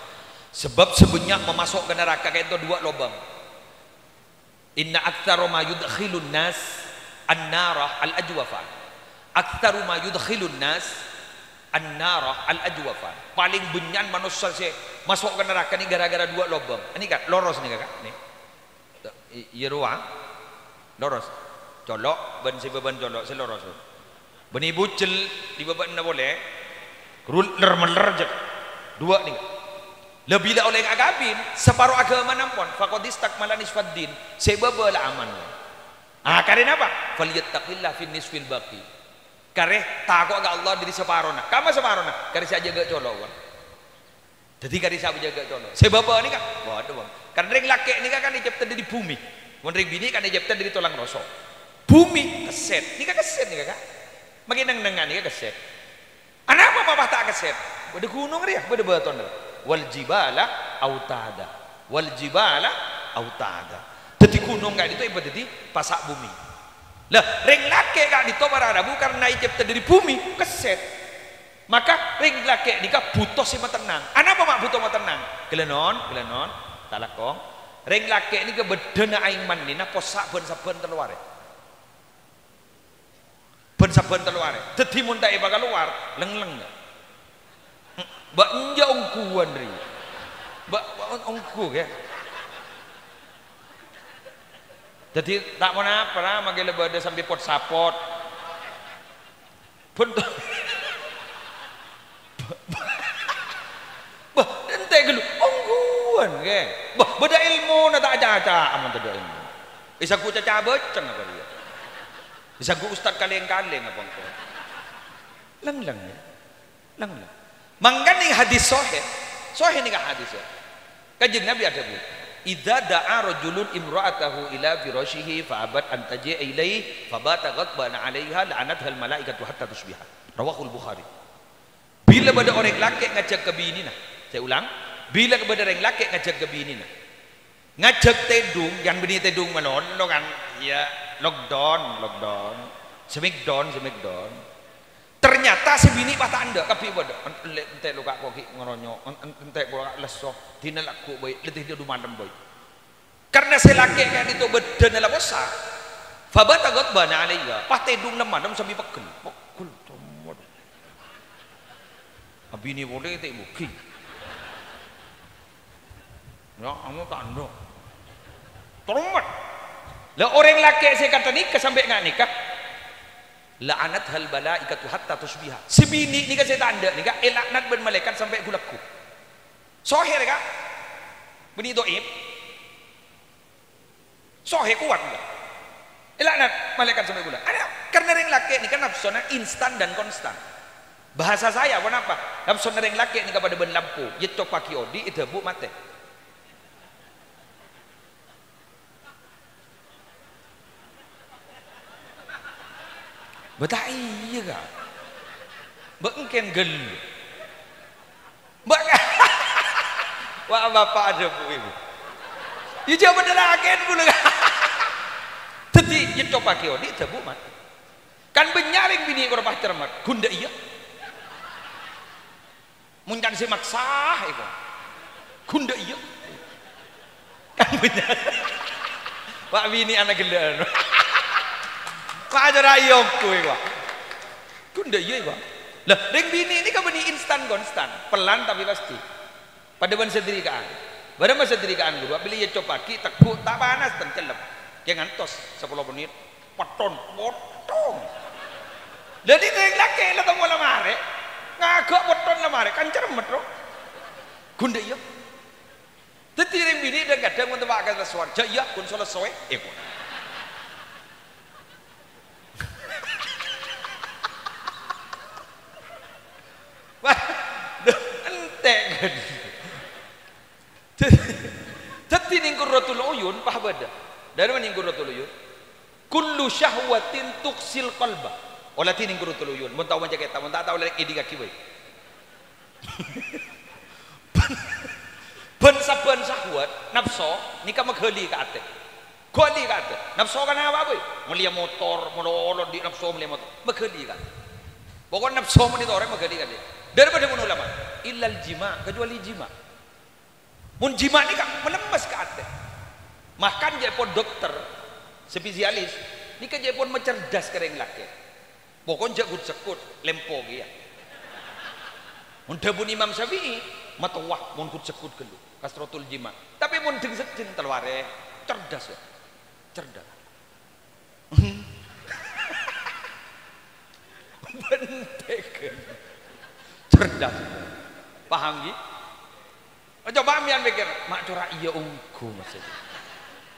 Sebab sè bânnya' mamaso' ka naraka ka'dinto duwâ' lobâng. Inna aktsara ma yudkhilun nas an-nara al-ajwafa. Aktsaru ma yudkhilun nas an-nara al-ajwafa. Palèng bânnya'an manossa sè maso' ka naraka nè ghârâ-ghârâ duwâ' lobâng. Anèka, loros nèka, Ka'? Nè. I-, iyâ rowa. Loros. Colo' bân sè bâbâna colo' sè loros. Bânnè bujel è bâbâna polè. Rul-, ler-meller jâ. Duwâ' nèka. La bilâ ollè akabin, saparo aghâmana ampon, faqad istakmala nisfad din. Sè bâbâ la aman. Ah, karè napa? Falyattaqillah fin nisfil baqi. Karè tako' ka Allah dâri saparona. Kamma saparona? Karè sè ajâgâ colo', Bang. Dhâddhi karè sè ajâgâ colo'. Sè bâbâ nèka, waduh, Bang. Kan rèng lakè' nèka kan ècèpta dâri bhumè. Mon rèng binè' kan ècèpta dâri tolang raso. Bhumè, kèsèt. Nèka kèsèt nèka, Ka'. Makè neng-nengngan nèka kèsèt. Anapa ma' pas ta' kèsèt? Bâdâ ghunong rèya, bâdâ bâtona rèya. Wal jibala autada. Wal jibala autada. Dhâddhi ghunong ka'dinto èpadhâddhi pasa' bhumè. Lah, rèng lakè' ka'dinto para rabu karna ècèpta dâri bhumè, kèsèt. Maka rèng lakè' nèka bhuto sè matennang. Anapa ma' bhuto matennang? Ghellâ' non, ghellâ' non, ta' langkong. Rèng lakè' nèka bâddhâna aèng mannèna possa' bân-sabbhân tello arè. Bân-sabbhân tello arè. Dhâddhi mon ta' èpakalowar, lènglèng, ya. Bâ' enjâ' ongghuwân rè. Bâ', bâ' on-, ongghu, ya. Dhâddhi ta' ponapa, ra, mangkèn la bâdâ sampè' pot-sapot. Bân-, Bâh, entè' ghâllu, ongghuwân, ghi. Bâh, Bâdâ èlmona ta' aca-aca, ampon tadâ' èlmo. Èsangghu caca bâceng apa rèya? Èsangghu ustad kalèng-kalèng apa engko'? Lèng-lèng, ya. Lèng-lèng. Mangkana nèng hadis sahih. Sahih nèng hadis, ya. Kanjeng Nabi adhâbu, "Idza da'a rajulun imra'atahu ila firasyihi fa abat an taji'a ilaihi fa bata ghadbana 'alaiha la'anathal malaikatu hatta tusbiha." Rawahul Bukhari. Bilâ bâdâ orèng lakè' ngajhâk ka binèna, saya ulang, bilâ bâdâ orèng lakè' ngajhâk ka binèna, ngajhâk tèdung, kan binè tèdung malolo kan, iyâ, lockdown, lockdown, smackdown, smackdown. Ternyata sè binè' pas ta' endâ', kabbhi padâ, en-, ellè' entè' lo ka' ko' ghi' ngaronyok, en-, en-, entè' ko' ka' lesso, dinah lagghu' bhâi, leddi dhu malem bhâi. Karna sè lakè' ka'dinto bâddhâna la possa', fabata ghadbana 'alaiha, pas tèdung lem-malem sambi peggel. Peggel, comot. Abinè polè tè' bughi. Ya, anu tandha. Teromot. Lah, orèng lakè' sè kata nèka sampè' nga' nèka. La'anathal malaikatu hatta tusbiha. Sè binè' nèka sè ta' endâ' nèka èlaknat bân malaèkat sampè' ghu-lagghu. Sahih, Kak? Bânnè dhaif? Sahih, kowat, enggak? Èlaknat malaèkat sampè' ghu-lagghu. Ana, karna rèng lakè' nèka napsona instan dan konstan. Bahasa saya, ponapa? Napsona rèng lakè' nèka padâ bân lampu, ècoppaghi odi', èdhâbu' matè. Bâ ta' iyâ, Kak? Bâ engkèn ghâllu. Bâ-, wa' bapa' adhâbu, Ibu. Iyâ, jhâ' bâdâ lakèna bulâ, Kak. Dhâddhi, ècoppaghi odi', èdhâbu' matè. Kan bânnya' rèng binè' kor pas cermet, ghun dâ' iyâ. Mon can sè maksa, èko. Ghun dâ' iyâ. Kan bânnya'. Wa' binè' ana ghellâ'ân. Wa' acara iyâ ongghu, èko. Ghun dâ' iyâ, èko. Lah, rèng binè' nèka bânnè instan konstan, pelan tapi pasti. Padâ bân sadârika'an. Bârâmma sadârika'an, ghuru, bilâ ècoppaghi, teggu', ta' panas, ten cellep. Kèng ngantos sapolo mennit. Petton, potong. Dhâddhi rèng lakè' la temmo la marè. Ngaghâ' petton la marè, kan cermet, ro. Ghun dâ' iyâ. Dhâddhi rèng binè' dhâng-kadhâng mon temmo ka sowar, "Jhâ' iyâ, ghun sowè-sowè." Èko. Wah, duh, entè', kan. Dhâddhi nèng Qurratul Uyun, pas bâdâ. Dâri mana nèng Qurratul Uyun? "Kullu syahwatin tuqsil qalba." Ola dhâddhi nèng Qurratul Uyun. Mon tao maca kètab, mon ta' tao lèlèk èdingngaghi bhâi. Bân, bân sabbhân syahwat, napso, nèka maghâli ka atè. Ghâli ka atè. Napso kan apa, bhâi? Mellèya motor, malolo andi' napso mellèya motor. Maghâli ka atè. Pokokna napso mon ètorè maghâli ka atè. Dâri padâ mon ulama, "Illal jima'," kecuali jima'. Mon jima' nèka malemmes ka atè. Bahkan jhâ' pon dokter, spesialis, nèka jhâ' pon macerdas ka rèng lakè'. Pokokna jhâ' ghut-segghut, lempo kèya. Mon dhâbuna Imam Syafi'i, matowa mon ghut-segghut ghâllu, kasratul jima'. Tapè mon dhâng-seddhâng talowarè, cerdas, ya. Cerdas. Benteng. Cerdas. Paham, ghi? Coba sampèyan pèkkèr, "Ma' cora' iyâ ongghu, maksud."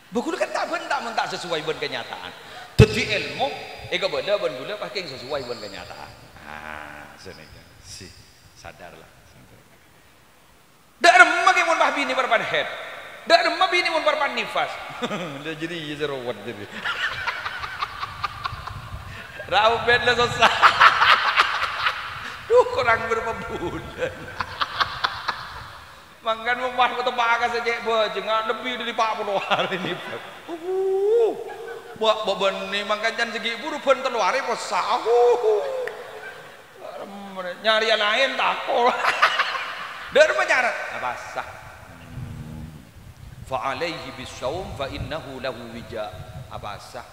Bhâghus kan ta' bhânta mon ta' sesuai bân kenyataan. Dhâddhi èlmo èkabâlâ bân ghulâ pas kèng sesuai bân kenyataan. Ah, sanèka. Si, sadarlah. Dâ' remma kèng mon pas binè' parappa'na haid. Dâ' remma binè' mon parappa'na nifas. Lah, jârèya sè rowet jârèya. Raubet la sossa. Duh, korang bârâmpa bulân. Mangkana mon pas teppa' ka sè cè' bhâjângnga lebbi dâri pa' polo arè nifas. Uh, ba-, bâbânnè mangkana can sè ghi' buru bân tello arè possa. Uh. Nyarè laèn tako. Dâ' remma nyarè. Apasa? Fa alaihi bissaum fa innahu lahu wija. Apasa?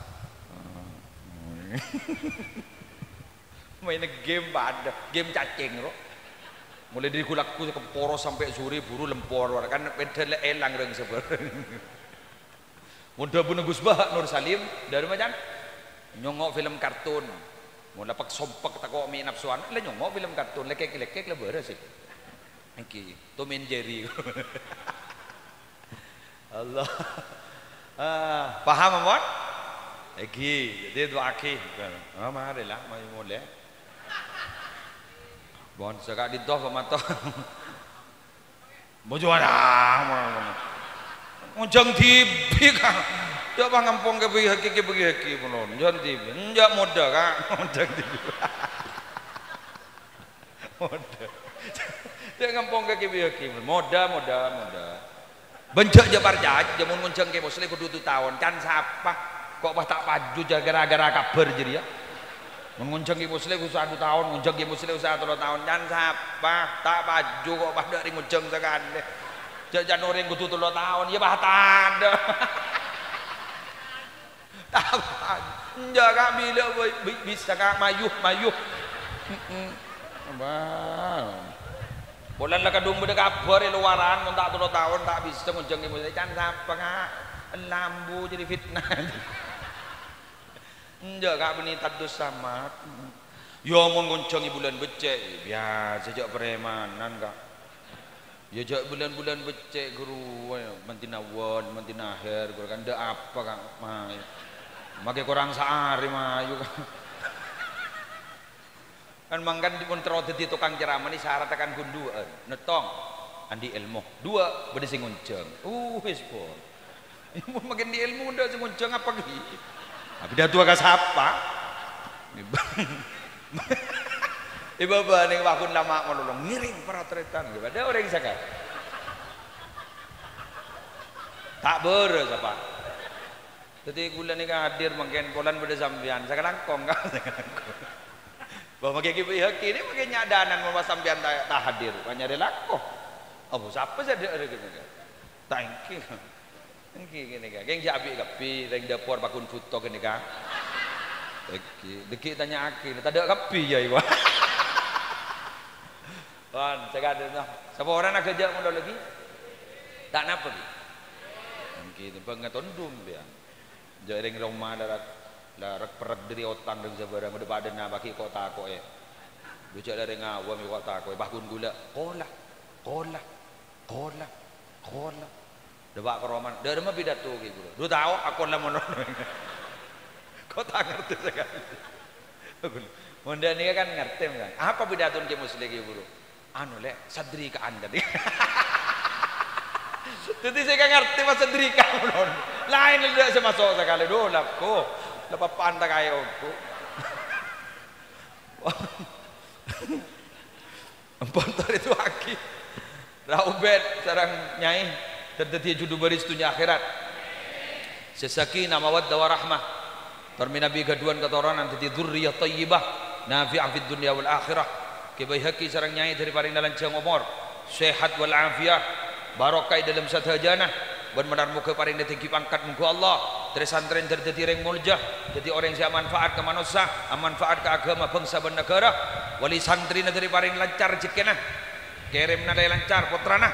Maènna game padâ, game cacèng, ro. Molaè dâri ghu-lagghu kemporo sampè' sore buru lempo, kan bhidhâ la èlang rèng sabârâng. Mon dhâbuna Gus Baha' Nur Salim, dâri macan nyongngo' film kartun. Mon la pèk-sompèk tako' mè' napsowan, la nyongngo' film kartun, lèkèk-lèkèk la bârâs sè. Èngghi, Tom and Jerry. Allah. Ah, paham, ampon? Èngghi, dhâddhi du'aaghi. Ah, marè la, mayu molè. Pon, sè ka'dinto, kok mator. Mojo ana, ngonjhâng dhibi', Ka'. Jhâ' pangampong ka bâgi haki, ka bâgi haki, pon. Ngonjhâng dhibi'. Enjâ' modâ, Ka'. Ngonjhâng dhibi'. Modâ. Jhâ' ngampong ka bâgi haki, pon. Modâ, modâ, modâ. Bân jhâ', jhâ' parcajâ, mon ngonjhâng Kè Musleh kodhu du taon. Can sapa? Kok pas ta' paju jhâ' gara-gara kabhâr jârèya? Mon ngonjhâng Kè Musleh kodhu sadu taon, ngonjhâng Kè Musleh kodhu satello taon. Can sapa? Ta' paju kok pas dâ' rèng ngonjhâng sakalè. Jhâ' can orèng kodhu tello taon, iyâ pas tadâ'. Apa? Enjâ', Ka', bilâ bi-, bi-, bisa, Ka', mayu, mayu. Heeh. Apa? Polana la kadhung bâdâ kabhâr è lowaran, mon ta' tello taon ta' bisa ngonjhâng Kè Musleh. Can sapa, Ka'? Ella ambu jadi fitnah. Enjâ', Ka', bânnè tadus samat. Iyâ, mon ngonjhâng è bulân beccè', biyasa jhâ' parèmanan, Ka'. Iyâ, jhâ' bulân-bulân beccè', ghuru, eh, mantina won, mantina aher, ghuru, kan dâ' apa, Ka', mayu. Makè korang saarè mayu, Ka'. Kan mangkana mon terro dhâddhi tokang ceramah nè saradhâ kan ghun duwâ'ân. Nèttong, andi' èlmo. Duwâ', bâdâ sè ngonjhâng. Uh, wis, pon. Mon makè andi' èlmo, dâ' sè ngonjhâng apa ghi? Abdâ duwâ' ka sapa? È bâbâ nèng wahun lama' malolo, ngèrèng paratretan, ghi, padâ orèng sakalè. Ta' bârâs apa? Dhâddhi kaulâ nèka hadir mangkèn polana bâdâ sampèyan, sakalangkong, Ka', sakalangkong. Bâ, makè ghi bâi haki nè, makè nyadânan mon pas sampèyan ta', ta' hadir, manyarè lako. Apa sapa sè adhâ'âr kènè, Ka'? Ta' èngghi. Èngghi kènè, Ka'. Kèng jhâ' abi' kabbhi, rèng dâpor paghun bhuto kènè, Ka'. Èngghi, dhâggi' tanya'aghi, tadâ' kabbhi, yâ, iwa. Wan, sakadhâna. Saporana ghâjâ' mololo ghi? Ta' napa, ghi? Èngghi, bângatondhum, yâ. Jhâ' rèng roma la rek-, la rek-perrek dâri otang rèng sabârâng, bâdâ padâna bâgi ko'-tako'è. Dhu jhâ' la rèng awam ko'-tako'è, paghun ghulâ. Kola, kola, kola, kola. Dâpa' ka romana, "Dâ'remma pidato, Kè Ghuru?" "Dhu tao, akola mono." Ko' ta' ngartè sakalè. Mon dâ' nèka kan ngartè, kan. Apa pidatona Kè Musleh, Kè Ghuru? "Anu, Lè', sadrika'an tadi." Dhâddhi sè èkangartè pas sadrika mono. Laèn la sè maso' sakalè. Dhu, lako. La pappa'an ta' kaè ongghu. Ampon torè du'aaghi. Ra Ubed sareng Nyaè dhâddhiyâ judhu bâris dhunnya akhèrat. Sè sakinah, mawaddah, warahmah. Tor mènabi ghâdhuwân katoronan dhâddhi dzurriyyah thayyibah, nafi'ah fid dunya wal akhirah. Kè Baihaqi sareng Nyaè dhâri parèngana lanjhâng omor, sehat wal afiyah, barokah è dhâlem sadhâjâna, bân malar moghâ parèngana tèngghi pangkat, mongghu Allah, trè-santrè dhâr dhâddhi rèng molja, dhâddhi orèng sè amanfaat ka manossa, amanfaat ka aghâma, bhângsa bân naghârâ. Wali santrèna dhâri parèng lancar rejhekkèna, kèrèmana la lancar pottrana,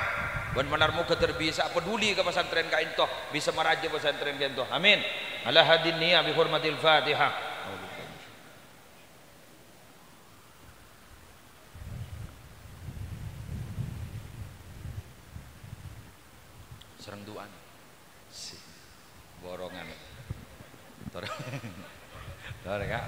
bân malar moghâ dhâr bisa paduli ka pasantrèn ka'ènto, bisa marajâ pasantrèn ka'ènto. Amin. Ala hadin niyah bi hurmatil Fatihah. Sareng du'ana. Si. Borongan. Tor-, tor, Ka'.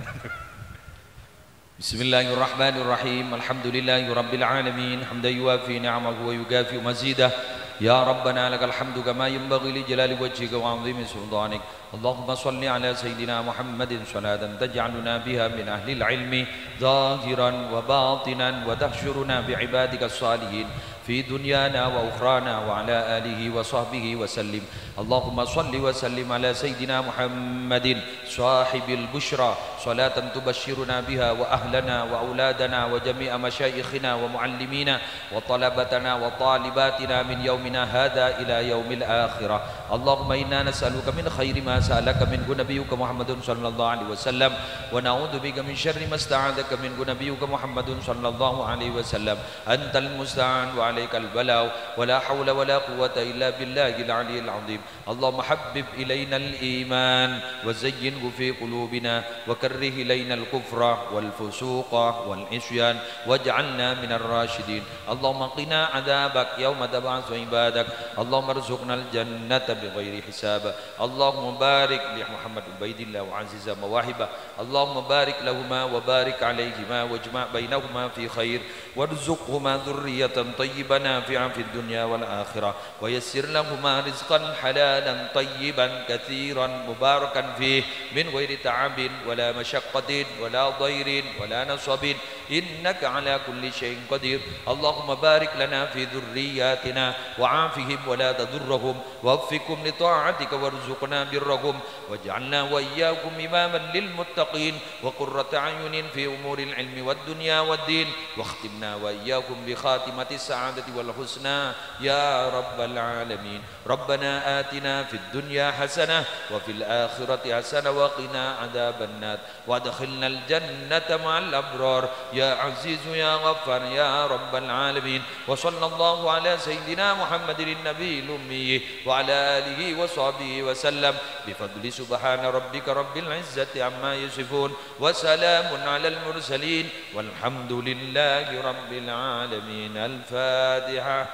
Bismillahirrahmanirrahim. Alhamdulillahirabbil alamin. Hamdan yuwafi ni'amahu wa yukafi'u mazidah. Ya Rabbana lakal hamdu kama yanbaghi li jalali wajhika wa 'azimi sultanik. Allahumma shalli ala Sayyidina Muhammadin salatan taj'aluna biha min ahlil ilmi zahiran wa batinan wa tahsyuruna bi ibadika salihin fi dunyana wa ukhrana wa ala alihi wa sahbihi wa sallim. Allahumma shalli wa sallim ala Sayyidina Muhammadin sahibil busyra salatan tubashshiruna biha wa ahlana wa auladana wa jami'a masyayikhina wa muallimina wa talabatana wa talibatina min yaumina hadza ila yaumil akhirah. Allahumma inna nas'aluka min khairi ma sa'alaka minhu nabiyyuka Muhammadun sallallahu alaihi wasallam, wa na'udzubika min syarri ma sta'adzaka minhu nabiyyuka Muhammadun sallallahu alaihi wasallam. Antal musta'an wa عليك البلاء، ولا حول ولا قوة إلا بالله العلي العظيم. اللهم حبب إلينا الإيمان وزينه في قلوبنا وكره إلينا الكفر والفسوق والعصيان واجعلنا من الراشدين. اللهم قنا عذابك يوم تبعث عبادك. اللهم ارزقنا الجنة بغير حساب. اللهم بارك لمحمد عبيد الله وعزيز مواهبه. اللهم بارك لهما وبارك عليهما واجمع بينهما في خير، وارزقهما ذرية طيبة نافعة في الدنيا والآخرة، ويسر لهما رزقا حلالا طيبا كثيرا مباركا فيه من غير تعب ولا مشقة ولا ضير ولا نصب، إنك على كل شيء قدير. اللهم بارك لنا في ذرياتنا وعافهم ولا تضرهم، ووفقهم لطاعتك وارزقنا برهم، واجعلنا وإياكم إماما للمتقين وقرة أعين في أمور العلم والدنيا والدين، واختمنا وإياكم بخاتمة السعادة والحسنى يا رب العالمين. ربنا آتنا في الدنيا حسنة وفي الآخرة حسنة وقنا عذاب النار، وأدخلنا الجنة مع الأبرار يا عزيز يا غفار يا رب العالمين. وصلى الله على سيدنا محمد النبي الأمي وعلى آله وصحبه وسلم، بفضل سبحان ربك رب العزة عما يصفون، وسلام على المرسلين، والحمد لله رب العالمين. الفاتحة.